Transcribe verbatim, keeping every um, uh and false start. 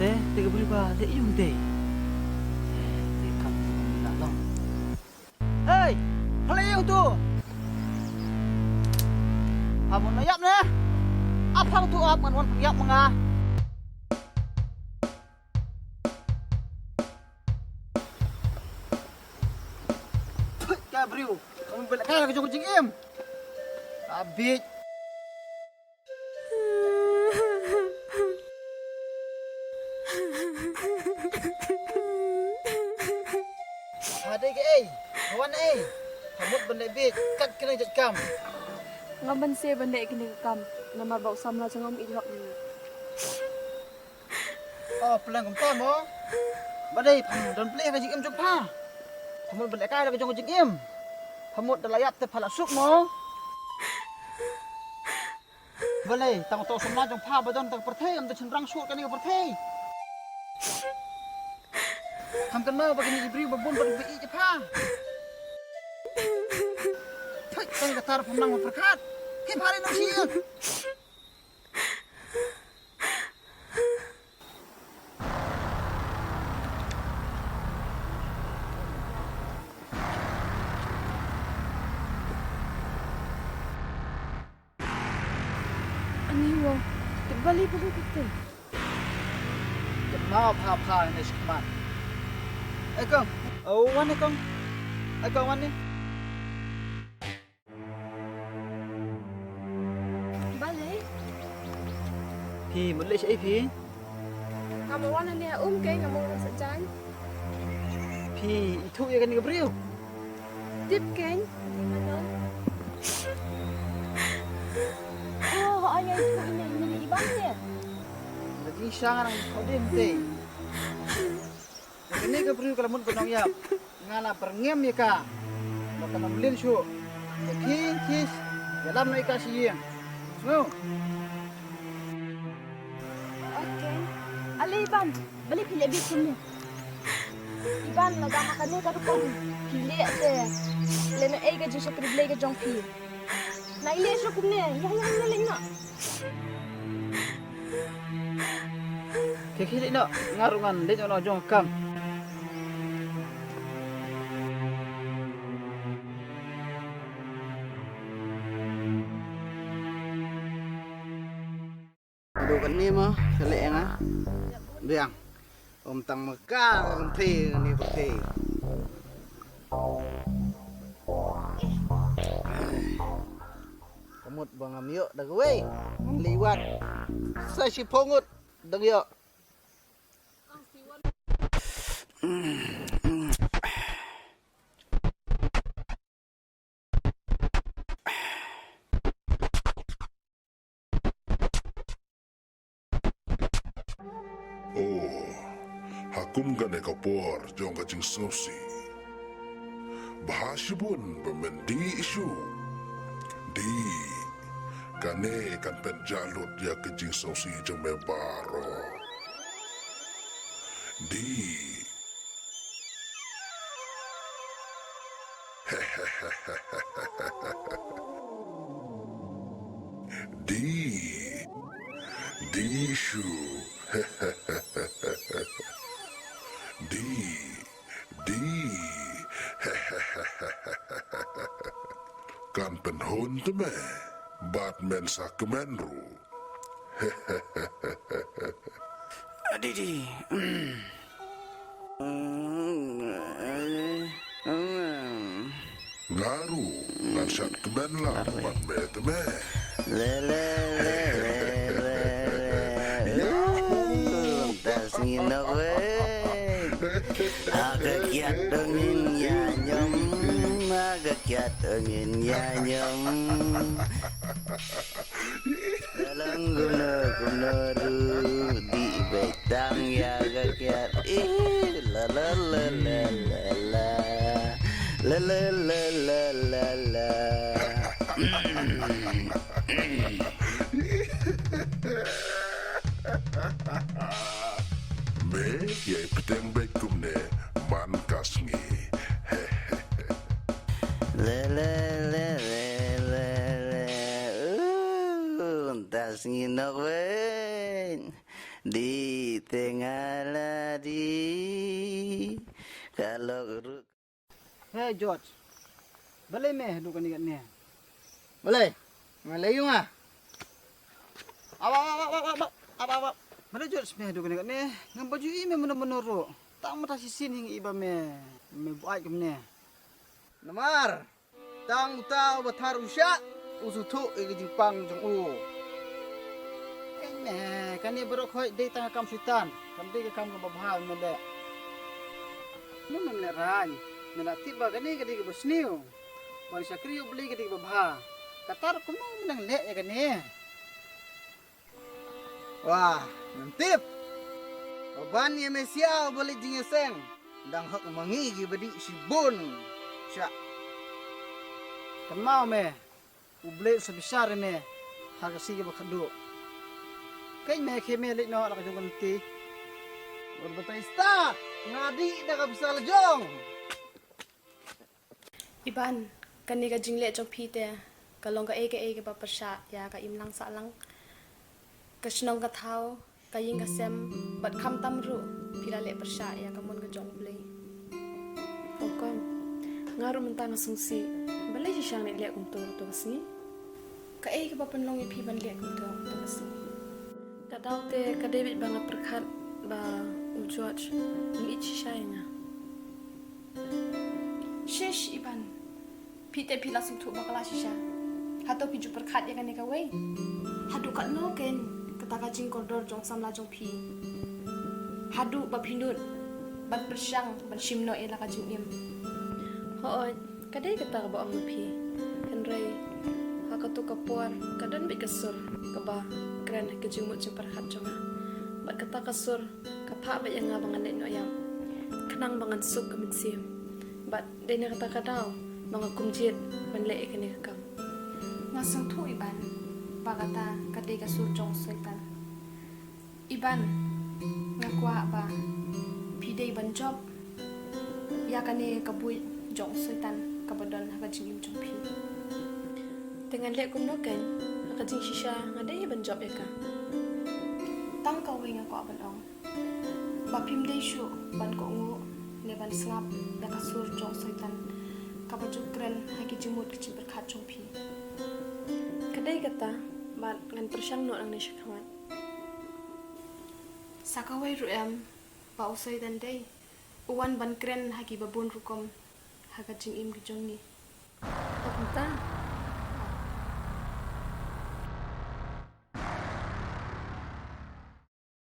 Eh, te ka briew ba leh ïa u te. Eh, te kam tu la long. Hey, pha leh ïa u tu. Pha mon la ïap ne? Ap pha u tu ap ngan wan pynïap ma nga. Phuit ka briew. Ka mut ba leh kai la ka jong ka jingim. Ka bieit. Ha dei kaei? Ha wan ei? Ha mut ban leh bieit kat kane jait kam. Ngam banse ban leh kane ka kam namar ba u samla jong nga um ïeit hok ïa nga. Oh, pleng kumta mo. Ba dei pha don plie ka jingim jong pha. Pha mut ban leh kai la ka jong ka jingim. Pha mut da la ïap te pha la suk mo. Balei tang uto u samla jong pha ba don tang pyrthei, ym don shynrang shuh kane ka pyrthei. Kham kynmaw ba kine ki briew ba bun ba dei ba ïeit ïa pha. Thik, tang ka tar pha nang pyrkhat. Ki pha ri nang shi. Ani wo, te bali bali te. Te ma pha pha ne shikmat. Eh kong, oh wan ne kong. Eh kong wan ne. Balei? Phi mut leh shaei phi? Nga ba wan hangne ha um keiñ, nga mut wan sa jan. Phi ithuh ïa kane ka briew? Tip keiñ. Oh, ai nga ithuh ïa ine, ine i Ban ne? Nga jingshisha nga nang ithuh dei mynta. Kane ka briew ka la mut ba nongïap. Nga la byrngem ïa ka ba kan ym lin shuh. Te phi, phi ïalam noh ïa ka sha ïing. Sngew? Okay. Ale i Ban, balei phi leh bieit kumne? I Ban, lada ha kane ka rukom phi leh te, lehnohei ka jingshakri Blei ka jong phi. Nai leh shuh kumne, ïa ïa ïa leh noh. Khie khie leit noh, nga ruh ngan leit noh jong ka kam. Haduh kane mo, ka leh ïa nga. Biang. Ym tang ma ka, ka kynthei kane pyrthei. Ka mut ba ngam ïoh da kawei. Ngan leit wad. Sa shiphew ngut dang ïoh. Oh, ha kum kane ka por jong ka jingsngewsih, bha shibun ba men dih shuh. Dih, kane kan pynjah lut ïa ka jingsngewsih jong me baroh. Dih. Dih. Dih shuh. Dih. Dih. Kan pynhun te me bad men sa kmen ruh. Dih, dih. Nga ruh ngan shad kmen lang bad me te me. Le le le le le. Yahoo! Ym tang sngi noh wei. Ha ka kiad ong in ïa ñiom. Ha ka kiad ong in ïa ñiom. Dalam kumno kumno ruh dih beit tang ïa ka kiad. Ih, la la la la la la. La la la la la la. Me ïai bteng beit kumne man ka sngi. Le le le le le le. Uh, ym tang sngi noh wei. Dih. Te nga la dih ka lok ruh. Hey George, balei me haduh kane katne? Balei? Me leh ïa nga? Ap ap ap ap ap ap ap ap. Balei George me haduh kane katne? Ngam pat ju i me mano mano ruh. Tang mynta shisien hi nga i ba me, me buaid kumne. Namar tang uta uba thar u shah u sngewthuh ïa ka jingpang jong u. Kane, kane baroh khoit dei tang ka kam Soitan, kam dei ka kam kaba bha me leh. Kumno mem lehraiñ, me la tip ba kane ka dei kaba sniew, ban shakri ïa U Blei ka dei kaba bha. Kata ruh kumno me nang leh ïa kane? Wah, ngam tip. Ba ban ïa me sia uba leit jingïaseng, dang hok ma ngi kiba dih shibun shah. Kynmaw me, U Blei u sa bishar ïa me ha ka sngi kaba khatduh. Keiñ me, khie me leit noh la ka jong ka lynti. Bad batai stad, nga dih da ka pisa la jong. Iban, kane ka jingleh jong phi te ka long kaei kaei kaba pyrshah ïa ka imlang sahlang, ka shnong ka thaw, ka ïing ka sem, bad khamtam ruh phi la leh pyrshah ïa ka mon ka jong U Blei. O kong, nga ruh mynta nga sngewsih, balei shisha ngi leh kumto kato ka sngi? Kaei kaba pynlong ïa phi ban leh kumto kato ka sngi? Ka daw te ka dei beit ba nga pyrkhat ba u George um ïeit shisha ïa nga. Shish, Iban. Phi te phi la sngewthuh bakla shisha. Hato phi ju pyrkhat ïa kane kawei? Haduh katno keiñ kata ka jingkordor jong samla jong phi? Haduh ba phi nud ban pyrshang ban shim noh ïa la ka jingim. Hooid, ka dei kata kaba ong ma phi. Hynrei ha kato ka por ka don beit ka sur kaba kren ha ka jingmut jingpyrkhat jong nga. Bad kata ka sur ka phah beit ïa nga ba ngan leit noh ïap, khnang ba ngan suk ka mynsiem. Bad dei na kata ka daw ba nga kumjuh ban leh ïa kane ka kam. Nga sngewthuh Iban ba kata ka dei ka sur jong u Soitan. Iban, nga kwah ba phi dei ban jop ïa kane ka buit jong u Soitan kaba don ha ka jingim jong phi. Te ngan leh kumno keiñ, ha ka jingshisha nga dei ban jop ïa ka. Tang kawei nga kwah ban ong, ba phim dei shuh ban kohnguh ne ban sngap ïa ka sur jong u Soitan kaba ju kren ha ki jingmut ki jingpyrkhat jong phi. Ka dei kata, bad ngan pyrshang noh nangne shakhmat. Sa kawei ruh em ba u Soitan dei u wan ban kren ha kiba bun rukom ha ka jingim ka jong ngi. Bad mynta